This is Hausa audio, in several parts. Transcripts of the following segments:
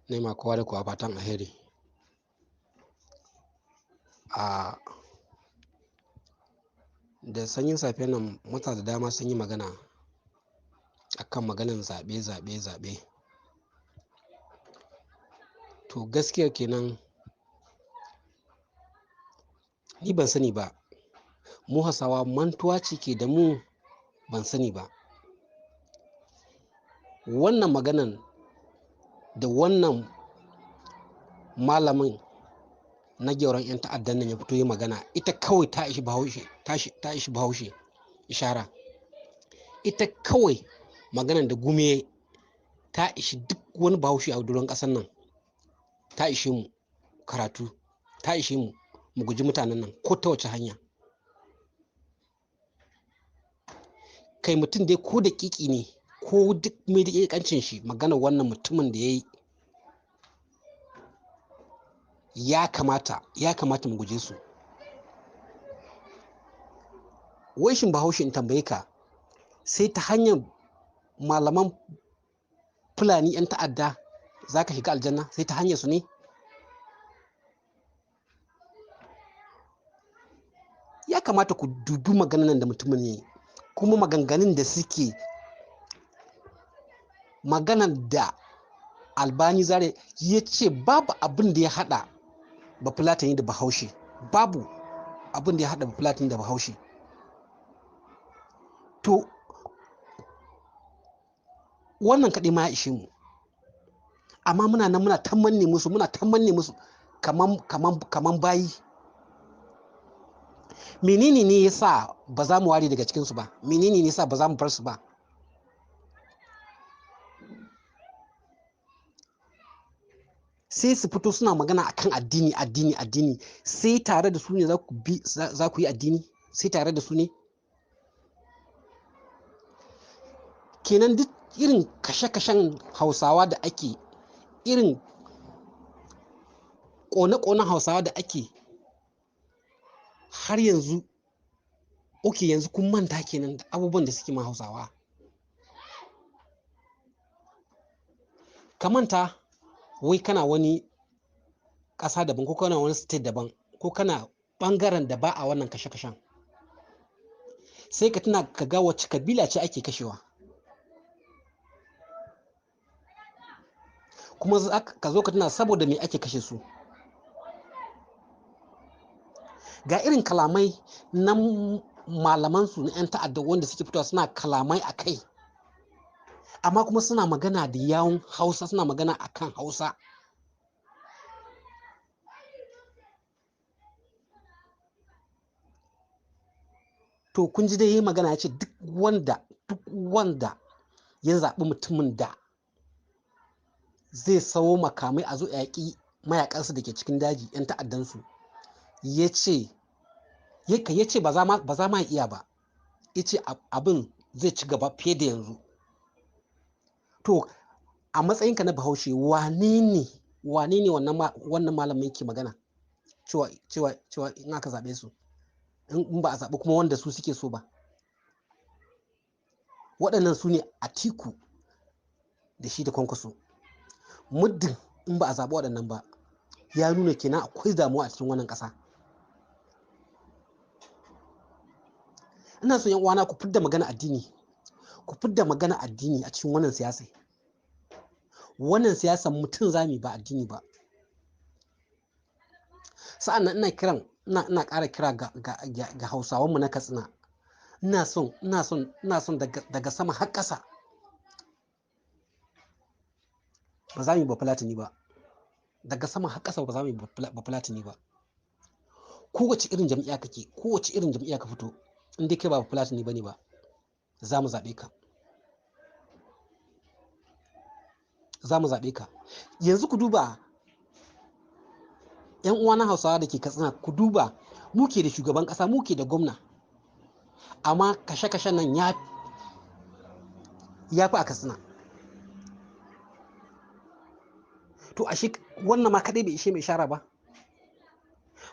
Nema kowa da kowa fatan alheri. A da sanyin safiyar nan mutane da dama sun yi magana akan maganan zaɓe, zaɓe, zaɓe. To gaskiya kenan, ni ban sani ba. Mu Hausawa mantuwa ce ke da mu, ban sani ba. Wannan maganan da wannan malamin na gyauran 'yan ta'addan nan ya fito yi magana, ita kawai ta ishi Bahaushe, ta ishi Bahaushe ishara. Ita kawai maganan da Gumi yayi ta ishi duk wani Bahaushe a doron ƙasar nan. Ta ishe mu karatu, ta ishe mu mu guji mutanen nan ko ta wace hanya. Kai mutum dai ko daƙiƙi ne ko duk mai daƙiƙancin shi, maganar wannan mutumin da ya yi ya kamata mu guje su. Wai shin Bahaushe in tambaye ka, sai ta hanyar malaman Fulani 'yan ta'adda za ka shiga aljanna? Sai ta hanyar su ne? Ya kamata ku dubi maganan nan da mutumin ya yi, kuma maganganun da suke maganan da Albani Zare ya ce babu abin da ya haɗa Bafulatani da Bahaushe, babu abin da ya haɗa Bafulatani da Bahaushe. To wannan kaɗai ma ya ishe mu. Amma muna nan muna ta manne musu, muna ta manne musu kaman bayi. Menene ne ya sa ba za mu ware daga cikinsu ba? Menene ne ya sa ba za mu bar su ba? Sai su fito suna magana akan addini, addini, addini. Sai tare da su ne za ku yi addini? Sai tare da su ne? Kenan duk irin kashe-kashen Hausawa da ake, irin ƙone-ƙonen Hausawa da ake har yanzu, ok, yanzu kun manta kenan da abubuwan da suke ma Hausawa. Ka manta wai kana wani ƙasa daban ko kana wani state daban ko kana ɓangaren da ba a wannan kashe-kashen. Sai ka tuna ka ga wacce kabila ce ake kashewa. Kuma ka zo ka tuna saboda me ake kashe su. Ga irin kalamai na malamansu na 'yan ta'adda wanda suke fitowa suna kalamai a kai. Amma kuma suna magana da yawun Hausa, suna magana a kan Hausa. To kun ji dai yayi magana ya ce duk wanda ya zaɓi mutumin da zai sawo makamai a zo a yaƙi mayaƙansu da ke cikin daji 'yan ta'addansu, ya ce, ya ce ba za ma, ba za ma iya ba. Ya ce abin zai ci gaba fiye da yanzu. To a matsayinka na Bahaushe, wane ne wannan malamin yake magana cewa in aka zaɓe su, in ba a zaɓi kuma wanda su suke so ba. Waɗannan su ne Atiku da shi da Kwankwaso. Muddin in ba a zaɓi waɗannan ba, ya nuna kenan akwai damuwa a cikin wannan ƙasa. Ina so 'yan uwana ku fidda magana addini, ku fidda magana addini a cikin wannan siyasa. Wannan siyasar mutum zami ba addini ba. Sa'an nan ina ƙara kira ga Hausawanmu na Katsina. Ina son daga sama har ƙasa. Ba za mu yi Bafulatani ba. Daga sama har ƙasa ba za mu yi Bafulatani ba. Kowace irin jam'iyya kake, kowace irin jam'iyya ka fito, in dai kai ba Bafulatani bane ba, za mu zaɓe ka. Za mu zaɓe ka. Yanzu ku duba 'yan uwana Hausawa da ke Katsina, ku duba mu ke da shugaban ƙasa, mu ke da gwamna. Amma kashe-kashen nan ya fi a Katsina. To ashe wannan ma kaɗai bai ishe mu ishara ba.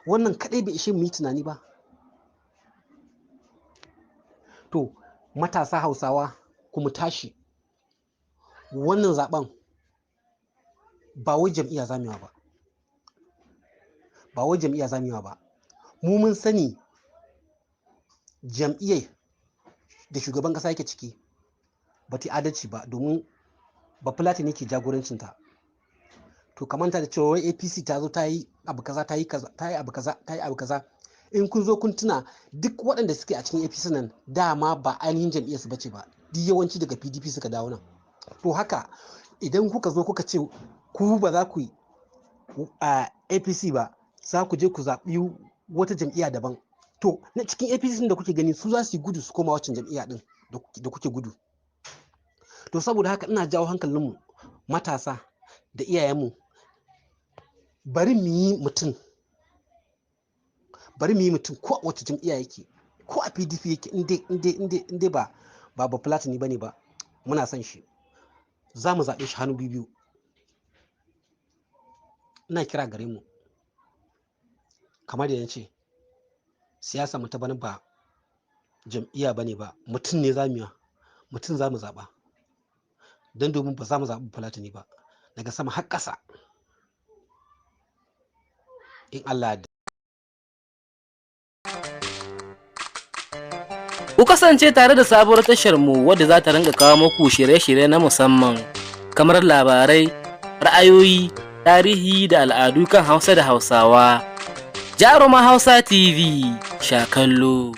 Wannan kaɗai bai ishe mu yi tunani ba. To matasa Hausawa ku mu tashi. Wannan zaɓen Ba wai jam'iyya za mu yi ba, ba wai jam'iyya za mu yi ba. Mu mun sani jam'iyyar da shugaban kasa yake ciki ba ta adalci ba, domin Bafulatani ke jagorancinta. To kamanta da cewa wai APC ta zo ta yi abu kaza, ta yi kaza, ta yi abu kaza, ta yi abu kaza. In kun zo kun tuna, duk waɗanda suke a cikin APC nan dama ba ainihin jam'iyyar su bace ba, duk yawanci daga PDP suka dawo nan. To haka idan kuka zo kuka ce ku ba za ku yi a APC ba, za ku je ku zaɓi wata jam'iyya daban, to na cikin APC da kuke gani su za su yi gudu su koma waccan jam'iyya din da kuke gudu. To saboda haka ina jawo hankalinmu matasa da iyayenmu, bari mu yi mutum, bari mu yi mutum, ko a wace jam'iyya yake, ko a PDP yake, in dai ba Bafulatani bane ba, muna son shi, za mu zaɓe shi hannu biyu. Ina kira gare mu, kamar da ce, siyasa mu ta bana ba jam'iyya bane ba, mutum ne za mu yi, mutum za mu zaɓa, don domin ba za mu zaɓi Bafulatani ba daga sama har ƙasa, in Allah ya. Ku kasance tare da sabuwar tashar mu wadda za ta ringa kawo muku shirye-shirye na musamman kamar labarai, ra'ayoyi, tarihi da al'adu kan Hausa da Hausawa. Jaruma Hausa TV, sha kallo.